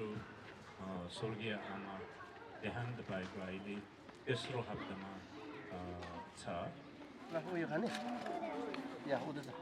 Guru Sorgia Ama Dehand by Graili Isro Habdama Cha. Lah, udah kan ya? Ya, udah dah.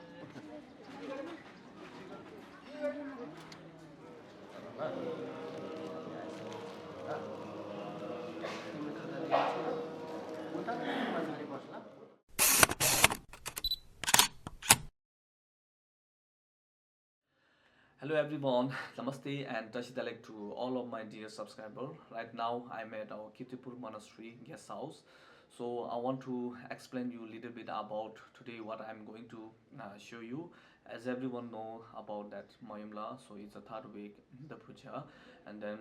Hello everyone, Namaste and Tashidalek to all of my dear subscribers. Right now I'm at our Kirtipur Monastery guest house. So I want to explain you a little bit about today what I'm going to show you. As everyone know about that Mayumla, so it's the third week the puja, and then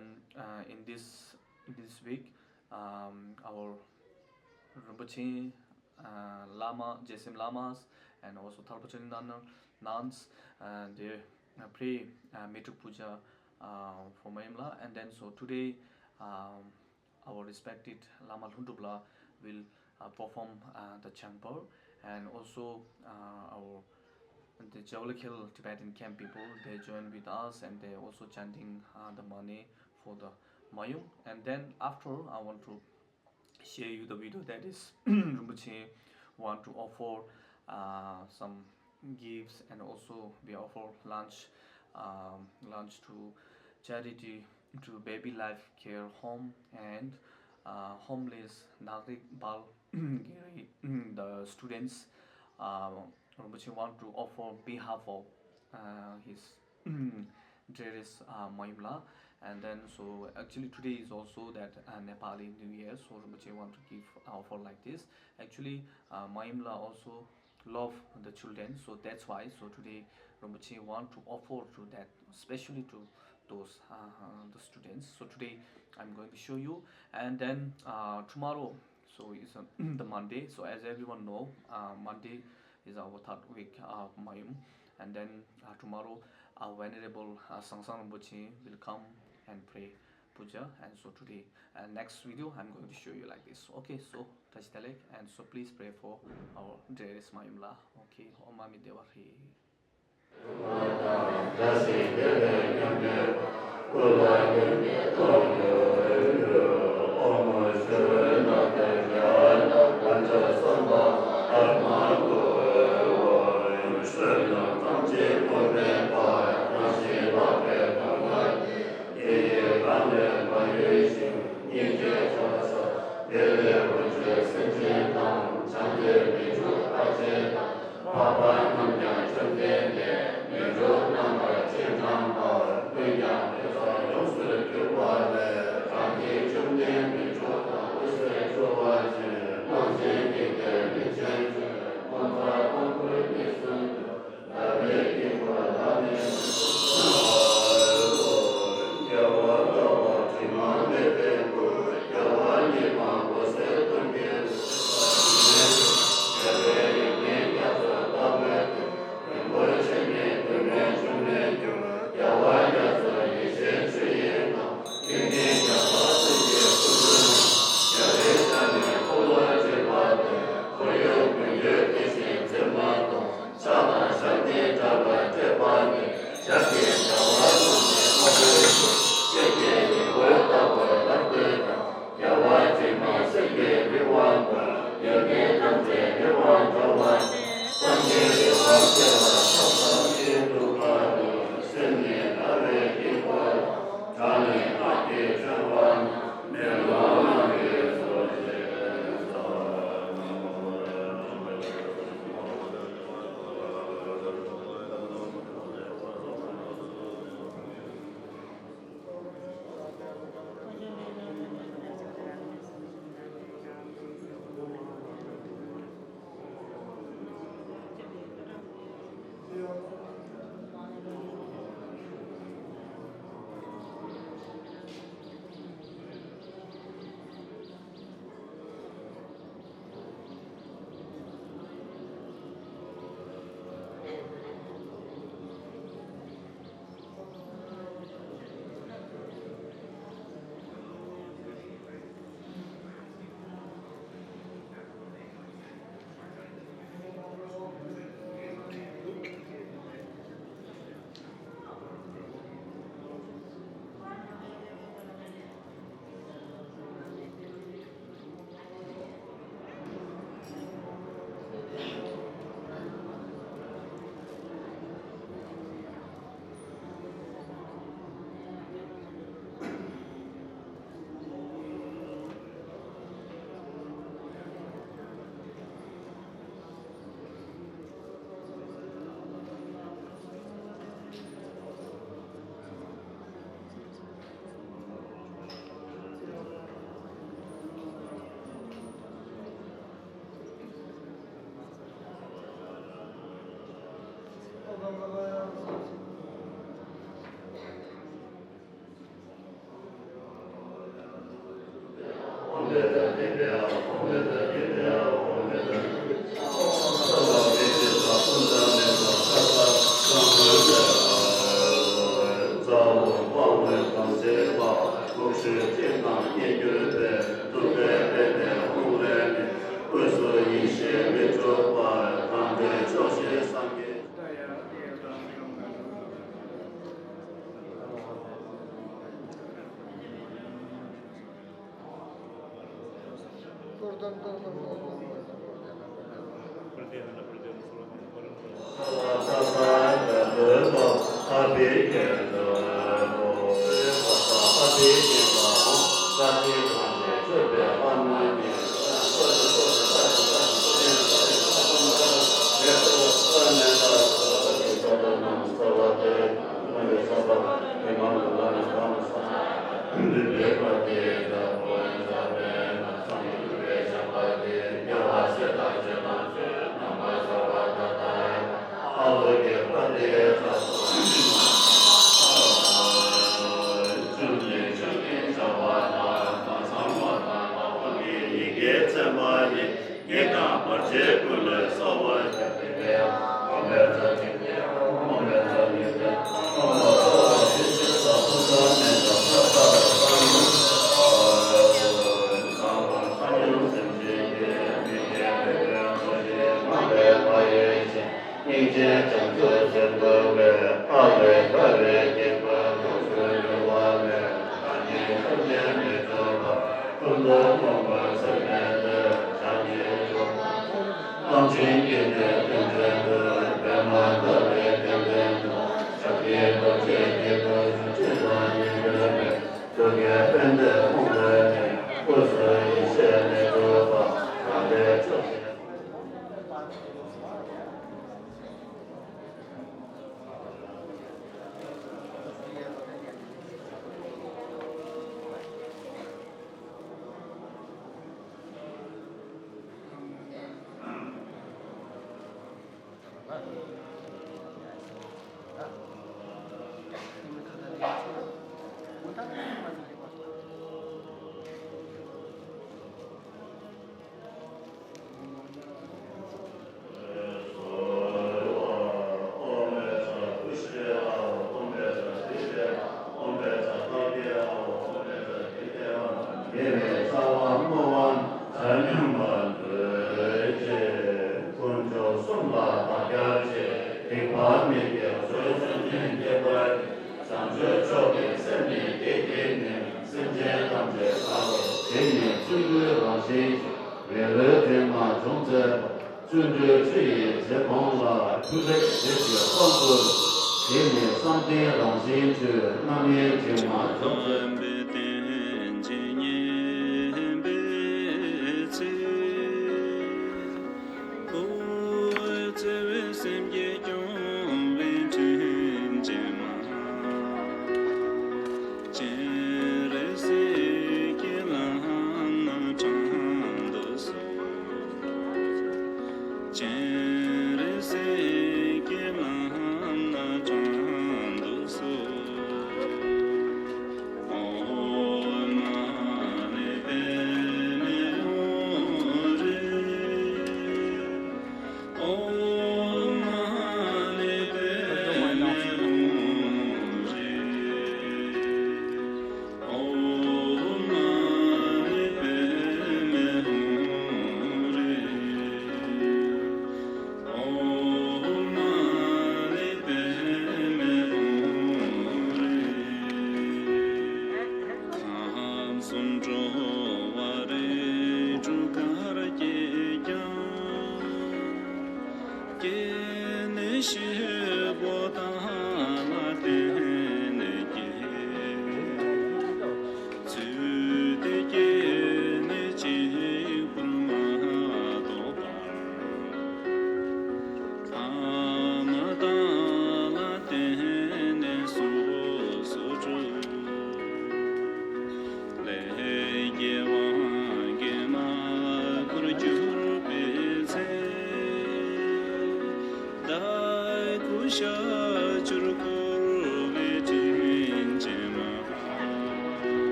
in this week our Rinpoche, Lama, Jesim Lamas, and also Thalpachari nuns, they pray Metuk Puja for Mayamla. And then so today our respected Lama Luntubla will perform the Changpur, and also our the Jawlakhel Tibetan camp people, they join with us and they also chanting the money for the Mayung. And then after I want to share you the video that is Rinpoche want to offer some gifts, and also we offer lunch to charity, to baby life care home, and homeless Nagrik Bal Giri, the students Rinpoche want to offer behalf of his Dreres Mayumla. And then so actually today is also that Nepali New Year, so Rinpoche want to give offer like this. Actually Mayumla also love the children, so that's why so today Rinpoche want to offer to that, especially to those the students. So today I'm going to show you. And then tomorrow so is the Monday, so as everyone know Monday is our third week of Mayum. And then tomorrow our venerable Sangsang Rinpoche will come and pray puja. And so today next video I'm going to show you like this. Okay, so Tashidalek, and so please pray for our dearest Mayumla. Okay, Om Mami Devahi.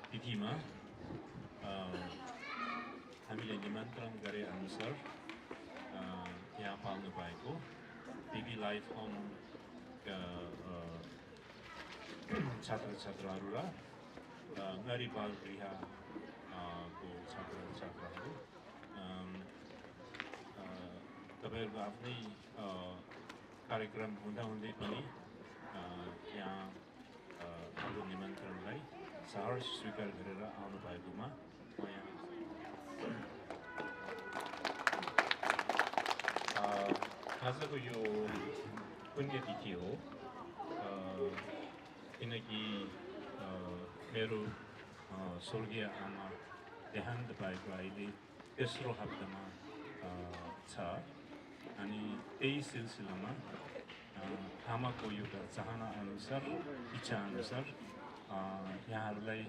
तिथिमा हामीले निमन्त्रण गरे अनुसार यहाँ पाल्नु भएको TV life होमका छात्र छात्राहरू र गरी बाल गृहको छात्र छात्राहरू तपाईँहरूको आफ्नै कार्यक्रम हुँदाहुँदै पनि यहाँ हाम्रो निमन्त्रणलाई सहर्ष स्वीकार गरेर आउनु भएकोमा म यहाँ आजको यो पुण्यतिथि हो किनकि मेरो स्वर्गीय आमा देहान्त भएको अहिले तेस्रो हप्तामा छ अनि त्यही सिलसिलामा आमाको एउटा चाहना अनुसार इच्छा अनुसार यहाँहरूलाई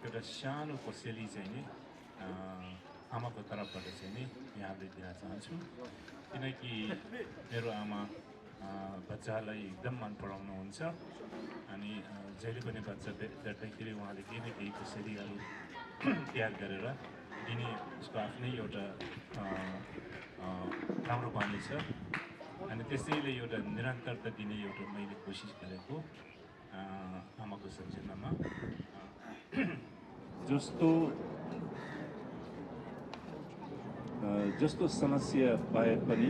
एउटा सानो कोसेली चाहिँ नि आमाको तर्फबाट चाहिँ नि यहाँहरूलाई दिन चाहन्छु किनकि मेरो आमा बच्चालाई एकदम मन पराउनुहुन्छ अनि जहिले पनि बच्चा भेट्दाखेरि उहाँले केही न केही कोसेलीहरू तयार गरेर दिने उसको आफ्नै एउटा राम्रो बानी छ अनि त्यसैले एउटा निरन्तरता दिने एउटा मैले कोसिस गरेको आमाको सम्झनामा जस्तो समस्या पाए पनि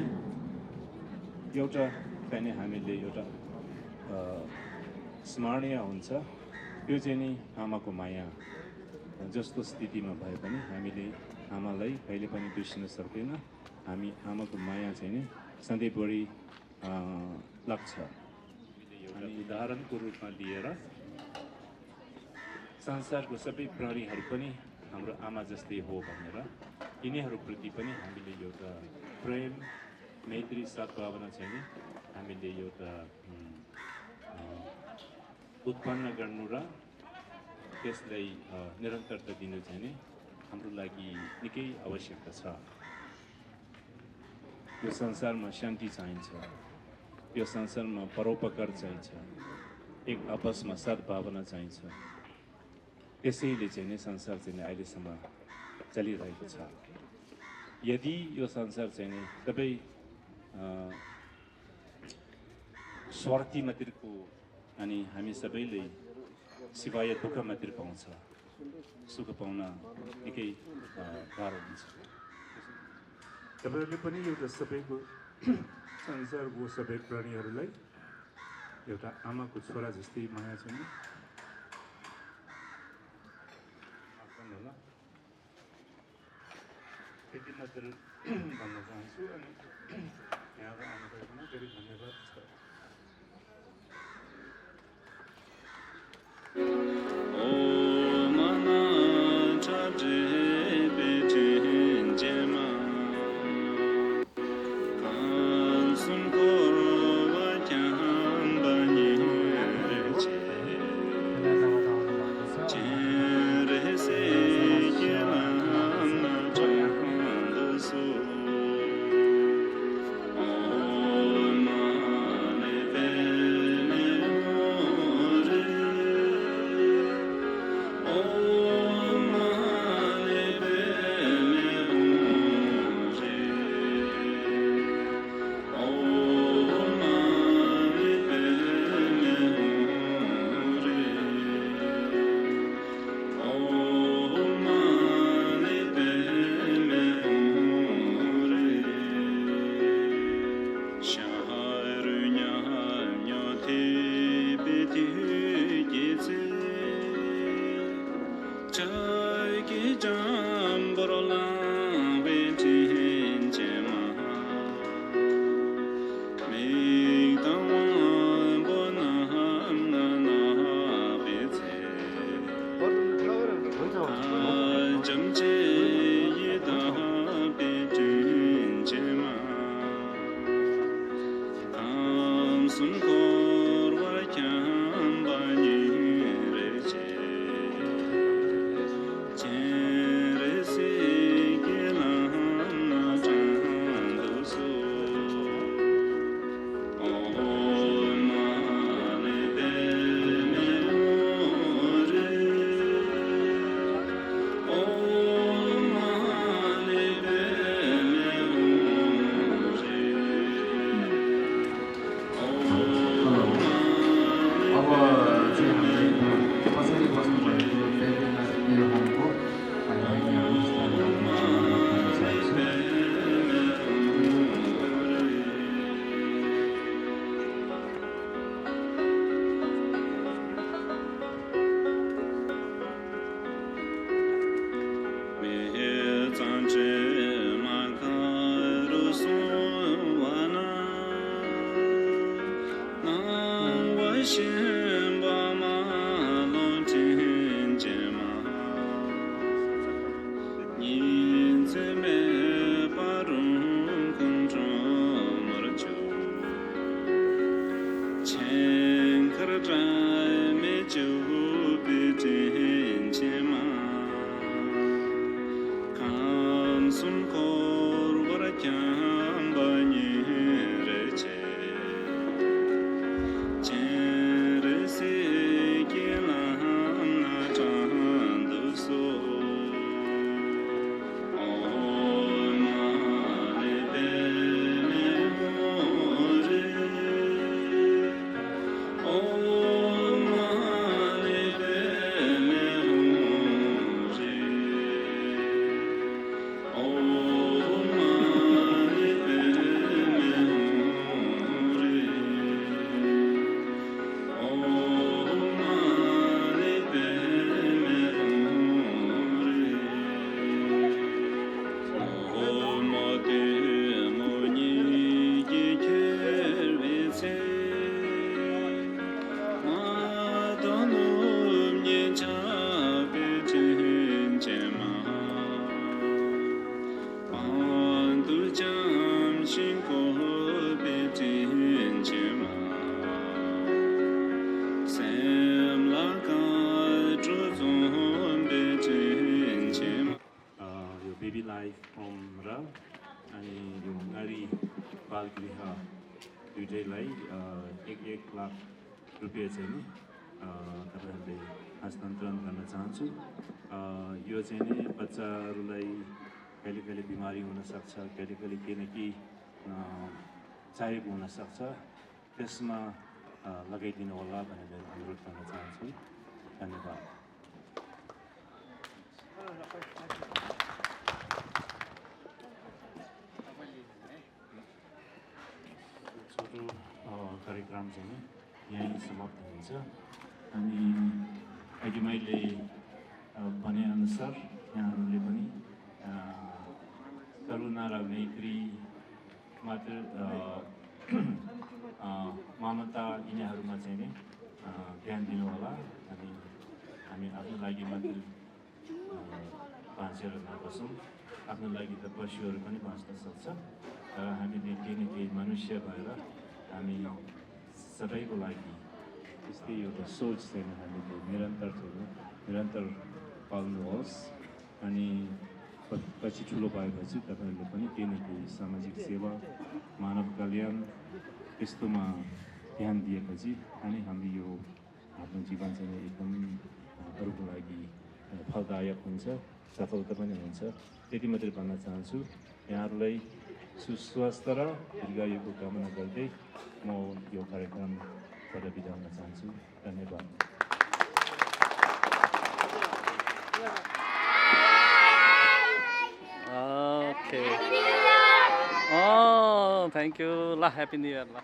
एउटा चाहिँ हामीले एउटा स्मरणीय हुन्छ त्यो चाहिँ नि आमाको माया जस्तो स्थितिमा भए पनि हामीले आमालाई कहिले पनि बिर्सिन सक्दैन हामी आमाको माया चाहिँ नि सधैँभरि लाग्छ अनि उदाहरणको रूपमा लिएर संसारको सबै प्राणीहरू पनि हाम्रो आमा जस्तै हो भनेर यिनीहरूप्रति पनि हामीले एउटा प्रेम मैत्री सद्भावना चाहिँ नि हामीले एउटा उत्पन्न गर्नु र त्यसलाई निरन्तरता दिनु चाहिँ नि हाम्रो लागि निकै आवश्यकता छ यो संसारमा शान्ति चाहिन्छ यो संसारमा परोपकार चाहिन्छ एक आपसमा सद्भावना चाहिन्छ त्यसैले चाहिँ नि संसार चाहिँ अहिलेसम्म चलिरहेको छ यदि यो संसार चाहिँ नि तपाईँ स्वार्थी मात्रको अनि हामी सबैले सिवाय दुःख मात्र पाउँछ सुख पाउन निकै गाह्रो हुन्छ तपाईँहरूले पनि एउटा सबैको संसारको सबै प्राणीहरूलाई एउटा आमाको छोरा जस्तै माया छ नि होला त्यति मात्र भन्न चाहन्छु अनि यहाँबाट आउनुभएकोमा धेरै धन्यवाद छ यो बेबी लाइफ होम र अनि यो नारी बाल गृह दुइटैलाई 1 लाख रुपियाँ चाहिँ नि तपाईँहरूले हस्तान्तरण गर्न चाहन्छु। यो चाहिँ नि बच्चाहरूलाई कहिले कहिले बिमारी हुनसक्छ, कहिले कहिले केही न केही चाहिएको हुनसक्छ, त्यसमा लगाइदिनु होला भनेर अनुरोध गर्न चाहन्छु। धन्यवाद। छोटो कार्यक्रम चाहिँ यहीँ समाप्त हुन्छ। अनि अघि मैले भनेअनुसार यहाँहरूले पनि करुणा र मैत्री मात्र ममता यिनीहरूमा चाहिँ नि ध्यान दिनु होला। अनि हामी आफ्नो लागि मात्र बाँचेर नबसौँ, आफ्नो लागि त पशुहरू पनि बाँच्न सक्छ, तर हामीले केही न केही मनुष्य भएर हामी सबैको लागि त्यस्तै एउटा सोच चाहिँ हामीले निरन्तर पाल्नुहोस्। अनि पछि ठुलो भएपछि तपाईँहरूले पनि केही न केही सामाजिक सेवा, मानव कल्याण यस्तोमा ध्यान दिएपछि अनि हामी यो आफ्नो जीवन चाहिँ एकदम अरूको लागि फलदायक हुन्छ, सफलता पनि हुन्छ। त्यति मात्रै भन्न चाहन्छु। यहाँहरूलाई सुस्वास्थ्य र दीर्घायुको कामना गर्दै म यो कार्यक्रमबाट बिदा हुन चाहन्छु। धन्यवाद। Okay. Oh, thank you. La, Happy New Year. La.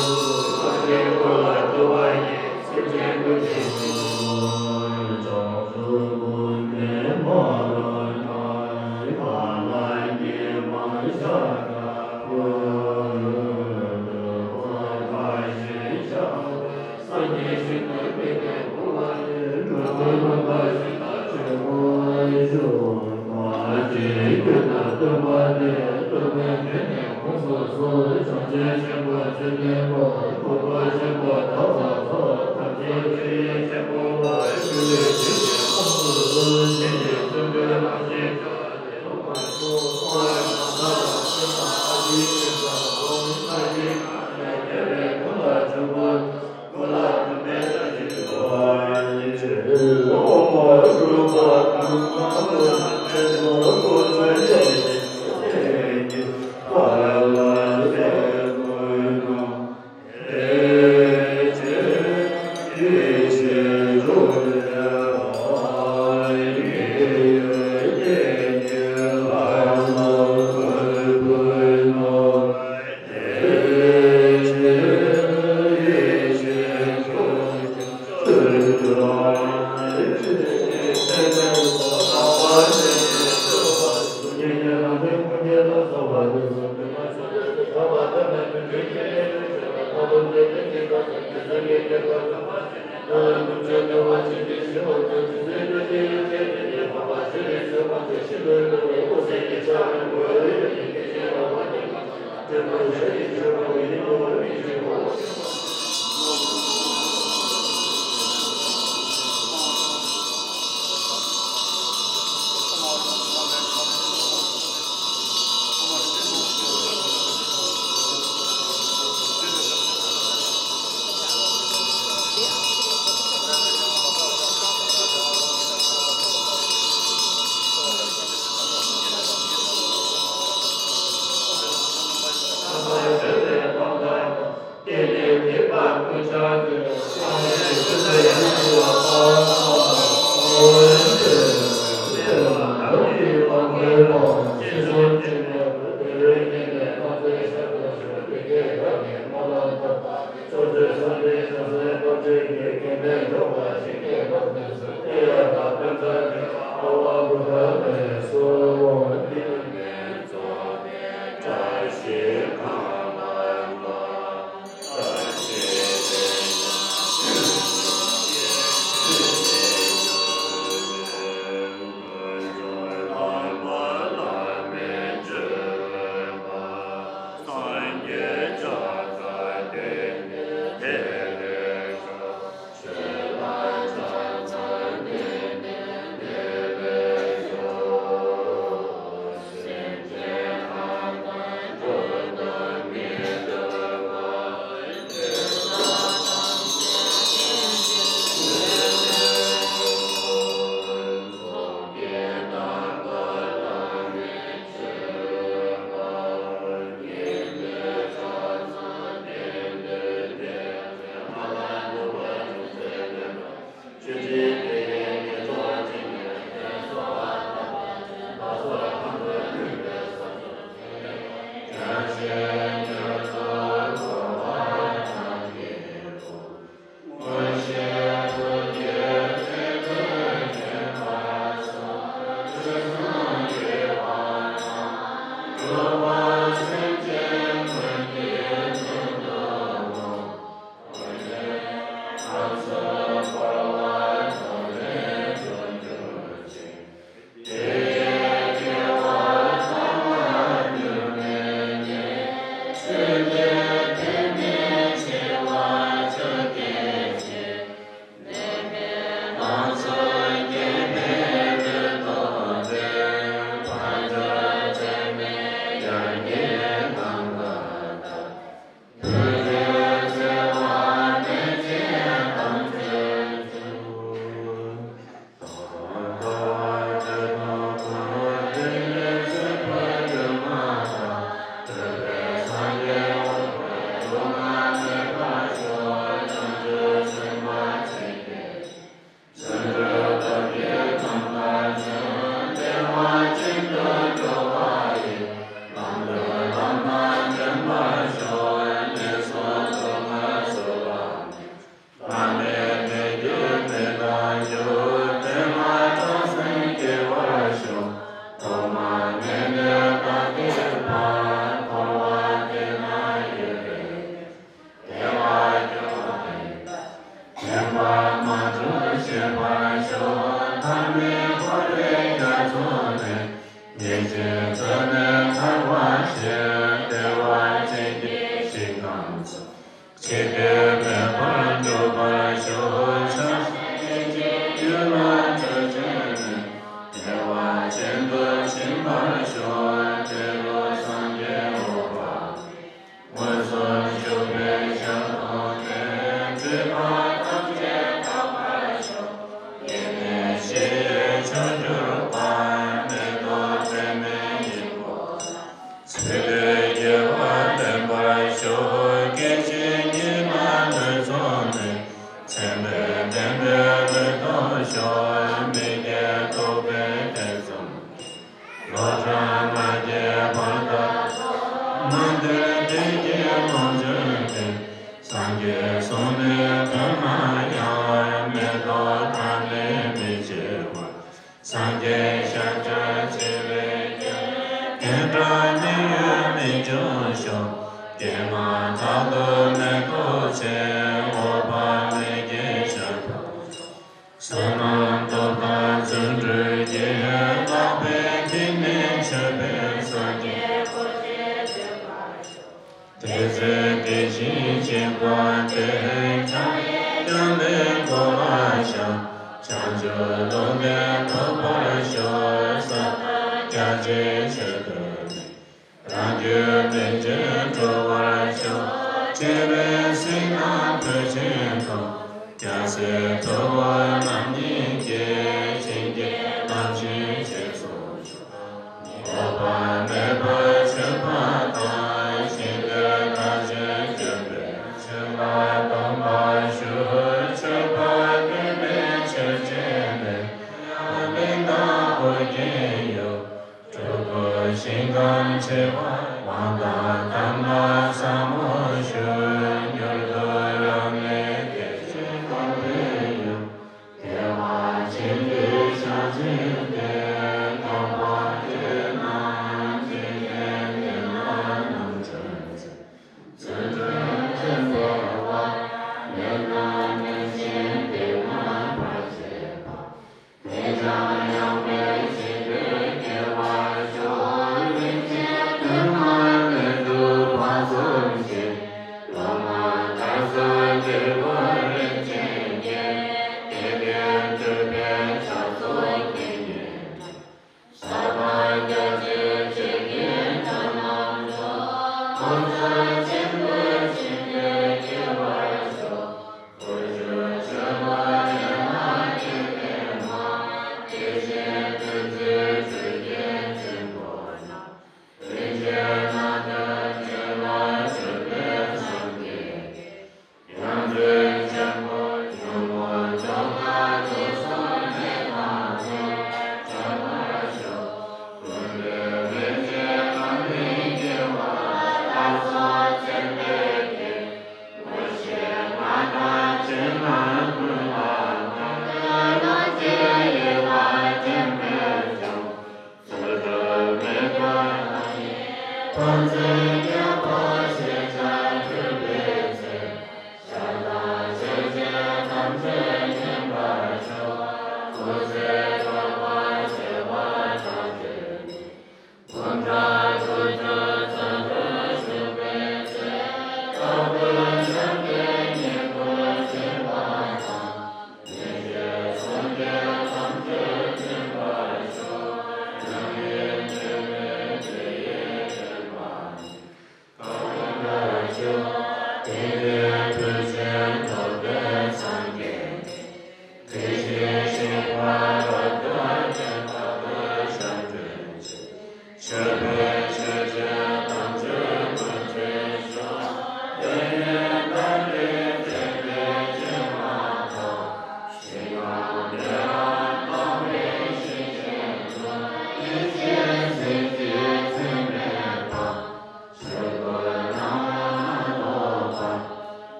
Amen.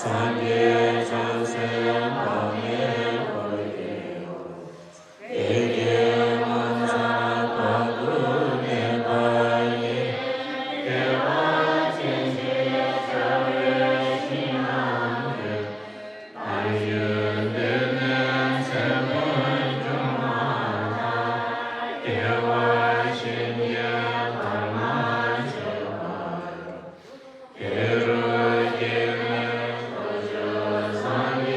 산계 자세 밤에 걸게요 대개 만사 바구네 바에 대화진 제사회 신앙들 안윤되는 세월 중마다 대화 신경 발만 제하여 게으르기는 거저 상계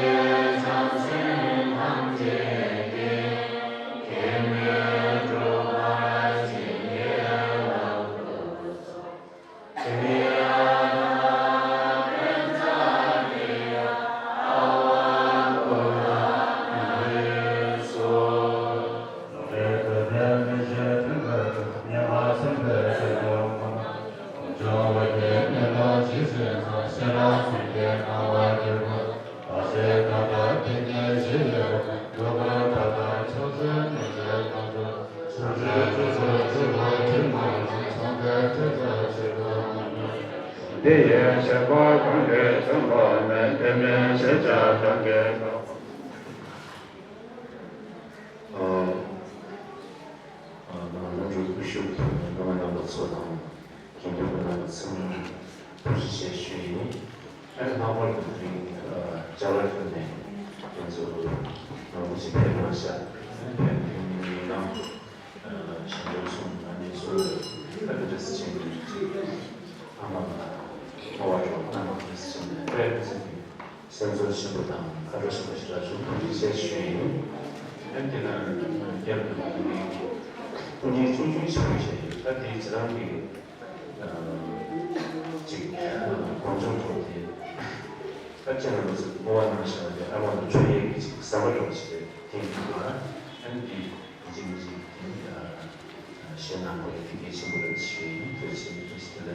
장생 황제에게 계명으로 발신게 하옵소서 미안하 벤자리야 아와고라 나의소能够不修平，能够做到，今天我们生命不是些虚拟，但是他们交了分呢，就是不是偏往下，偏让像就是你说的那个事情，他们我说那么的事情，对事情，甚至是不当，他说什么是来说不是些虚拟，但是呢，也不能。 你种种想一些，那第一次让你这个观众同的，那这样子我能想的，俺们专业的三个东西听不完，俺的已经是现在我的这个新闻的起源，这些都是的。